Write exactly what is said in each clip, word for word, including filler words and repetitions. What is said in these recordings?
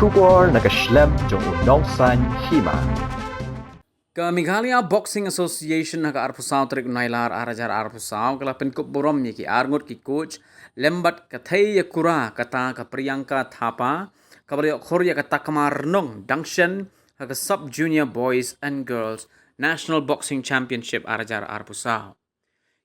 Khubor na ka shlem jong u nongsaiñ hima. Ka Meghalaya Boxing Association ha ka arphew saw tarik u Nailar ar hajar arphew saw ka la pynkup burom ïa ki arngut ki coach lem bad ka Thei Yakura kata ka Priyanka Thapa kaba la ïoh khur ïa ka takma rnong dang shen ha ka Sub Junior Boys and Girls National Boxing Championship ar hajar arphew saw.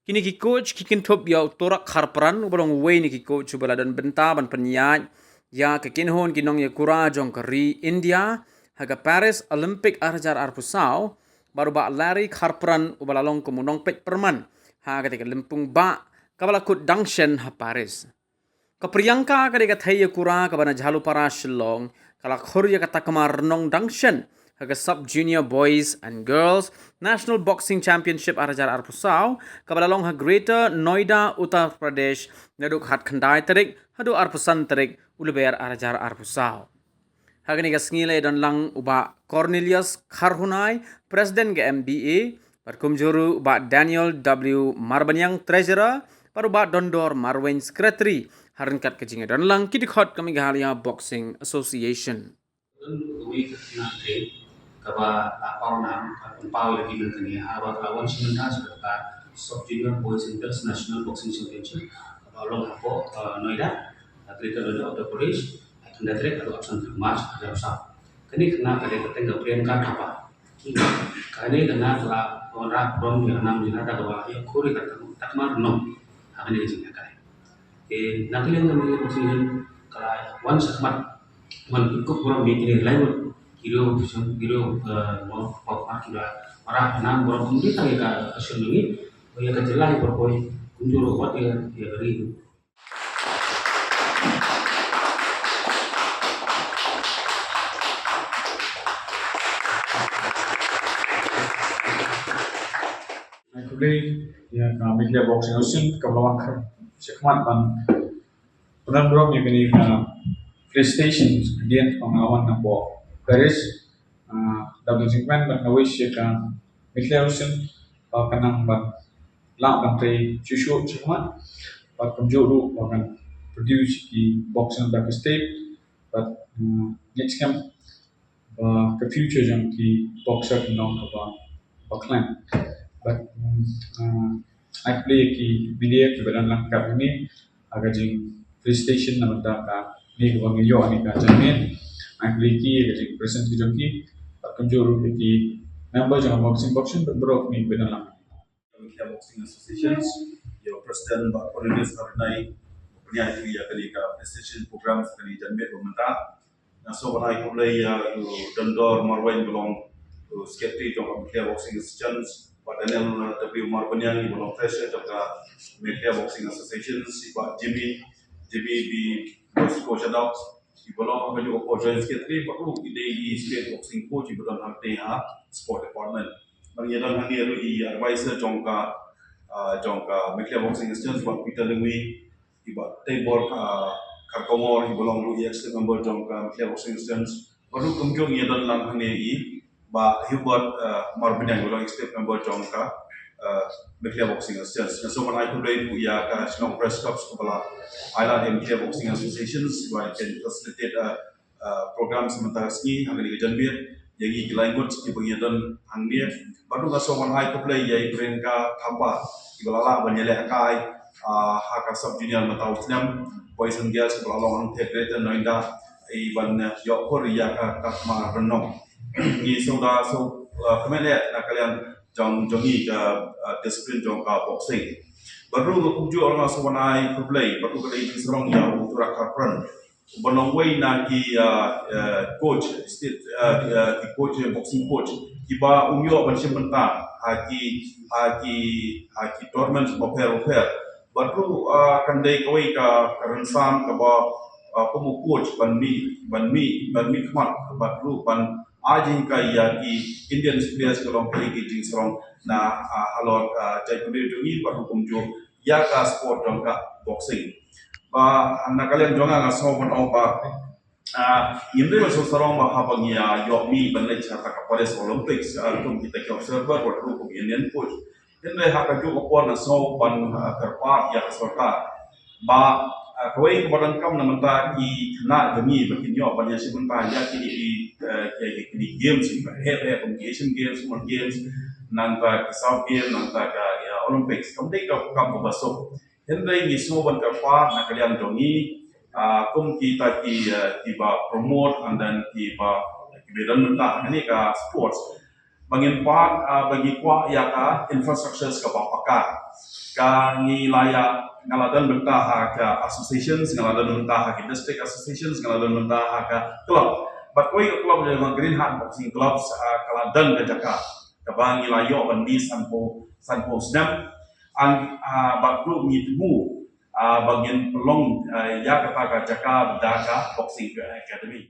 Kine ki coach ki kynthup ïa u Torak Kharpran uba long uwei na ki coach uba la don bynta ban pynïaid ïa ka kynhun ki nong Yakura jong ka ri India ha ka Paris Olympic ar hajar arphew saw, bad u Bah Larry Kharpran uba la long kum u nongpeit pyrman ha kata ka lympung bah kaba la kut dang shen ha Paris. Ka Priyanka ka dei ka Thei Yakura kaba na Jhalupara Shillong ka la khur ïa ka takma rnong dang shen ha ka Sub Junior Boys and Girls National Boxing Championship ar hajar arphew saw kaba la long ha Greater Noida, Uttar Pradesh, naduh ka khatkhyndai tarik haduh arphew san tarik u Lber ar hajar arphew saw. Ha kane ka sngi la ïadon lang u Bah Cornelius Kharhunai, President ka M B A, bad kumjuh ruh u Bah Daniel W Marbaniang, Treasurer, bad u Bah Dondor Marwein, Secretary, ha ryngkat ka jingïadon lang ki dkhot ka Meghalaya Boxing Association. Kaba la paw na ka paw lagi nang kani ha ba ka wan shi mynta sa ka Sub Junior Boys and Girls National Boxing Championship kaba long hapoh Noida, Greater Noida, Uttar Pradesh, ha khyndai tarik haduh arphew san tarik March hajar arphew saw. Kane kane ka dei ka teng ka Priyanka Thapa. Kane kane ka la wanrah burom ïa ka nam ïa kata kaba ïa khur ïa ka takma rnong ha kane ka jingïakai. Te na ka liang ka Meghalaya Boxing Union ka la wan shakhmat ban pynkup burom ïa kine ki lai ngut ki riew ki riew ki la wanrah ka nam burom kumne tang ïa ka shnong jong ngi, ïa ka jylla hi baroh kawei, kumjuh ruh wat ïa ka ri. Khublei ïa ka Meghalaya Boxing Association kaba la wan shakhmat ban pynlong burom ïa kane ka felicitation hadien ba nga wan napoh Paris. Ah, da ka jingkmen bad nga wish ïa ka Meghalaya Association ba kan nang ban lah ban trei shuh shuh shakhmat bad kumjuh ruh ba kan produce ki boxer da ka state bad, ah, next time ba ka future jong ki boxer kan long kaba, ba khlaiñ. Bad, mm, ah, ai khublei ïa ki media kiba don lang kat hangne ha ka jing felicitation na bynta kane kaba ngi ïoh kane ka jingmut. Ai khublei ïa ki, ïa ka jing present ki jong ki. Bad kumjuh ruh ïa ki member jong ka boxing boxing bad baroh kine kiba don lang. Meghalaya Boxing Association, ïa u President Bah Cornelius Kharhunai, pynïaid ïa kane ka felicitation program kane ka jingmut ba mynta. Nga sngewbha ban ai khublei ïa u Dondor Marwein ba long u Secretary jong ka Meghalaya Boxing Association, Bah Daniel W Marbaniang ba long Treasurer jong ka Meghalaya Boxing Association, Bah Jimmy, Jimmy B Bosco Shadox, ba long ka Joint Secretary, bad ruh i dei i State Boxing Coach ba don hangtei ha Sport Department. Bad ngi don hangne ruh i advisor jong ka, ah, jong ka Meghalaya Boxing Association, Bah Peter Lyngwi, i Bah Teibor, ah, Kharkongor, iba long ruh i executive member jong ka Meghalaya Boxing Association. Bad ruh kumjuh ngi don lang hangne i Bah Hubert, ah, Marbaniang, iba long executive member jong ka, ah, Meghalaya Boxing Association. Nga sngewbha ban ai khublei ruh ïa ka Shillong Press Club kaba la ai lad ïa Meghalaya Boxing Association ba kan facilitate, ah, ah, program sa mynta ka sngi ha kane ka janmiet ïa ngi ki lai ngut kiba ngi don hangne. Bad ruh nga sngewbha ban ai khublei ïa i Priyanka Thapa iba la lah ban ïalehkai, ah, ha ka Sub Junior mynta u snem, Boys and Girls kaba la long hangtei Greater Noida, iban ïoh khur ïa ka takma rnong. Ngi sngewda sngewkmen eh na ka liang jong, jong ngi ka, ah, discipline jong ka boxing. Bad ruh nga kumjuh nga sngewbha ban ai khublei bad ruh ka dei jingsarong ïa u Torak Kharpran, uba long uwei na ki, ah, ah, coach, state, ah, ah, ki coach, eh, boxing coach kiba um ïoh ban shim bynta ha ki, ha ki, ha ki tournament bapher bapher. Bad ruh, ah, kan dei kawei ka, ka rynsan kaba, ah, kum u coach ban mih, ban mih, ban mih khmat bad ruh ban ai jinghikai ïa ki Indian players ka long kawei ka jingsarong na, ah, halor, ah, jaitbynriew jong ngi bad ruh kumjuh ïa ka sport jong ka boxing. Ba na ka liang jong nga nga sngewbha ban ong ba, ah, ngim dei ban sngewsarong ba haba ngi ïa ïoh mih ban leit sha ka Paris Olympics, ah, kum kita ki observer bad ruh kum Indian coach. Hynrei ha kajuh ka por nga sngew ban, ah, kyrpad ïa ka sorkar ba Ah, kawei kaba donkam na mynta ki khynnah jong ngi ba kin ïoh ban ïa shim bynta ïa kine ki, eh, ki, ki, ki games kiba heh heh kum ki Asian Games, Commonwealth Games, nangta ki South Games, nangta ka, ïa, Olympics. Kam dei ka kam kaba suk. Hynrei ngi sngew ban kyrpad na ka liang jong ngi, ah, kum kita ki, eh, kiba promote and then kiba, kiba don bynta ha kane ka sports. Ba ngin pan, ah, ba ngi kwah ïa ka infrastructures kaba paka. Ka ngi la ïa, nga la don bynta ha ka associations, nga la don bynta ha ka district associations, nga la don bynta ha ka club. Bad kawei ka club jong ka Green Heart Boxing Clubs, ah, ka la don ka jaka kaba ngi la ïoh ban die sanphew, sanphew snem. An, ah, bad ruh ngi thmu, ah, ba ngin pynlong, ah, ïa kata ka jaka da ka boxing academy.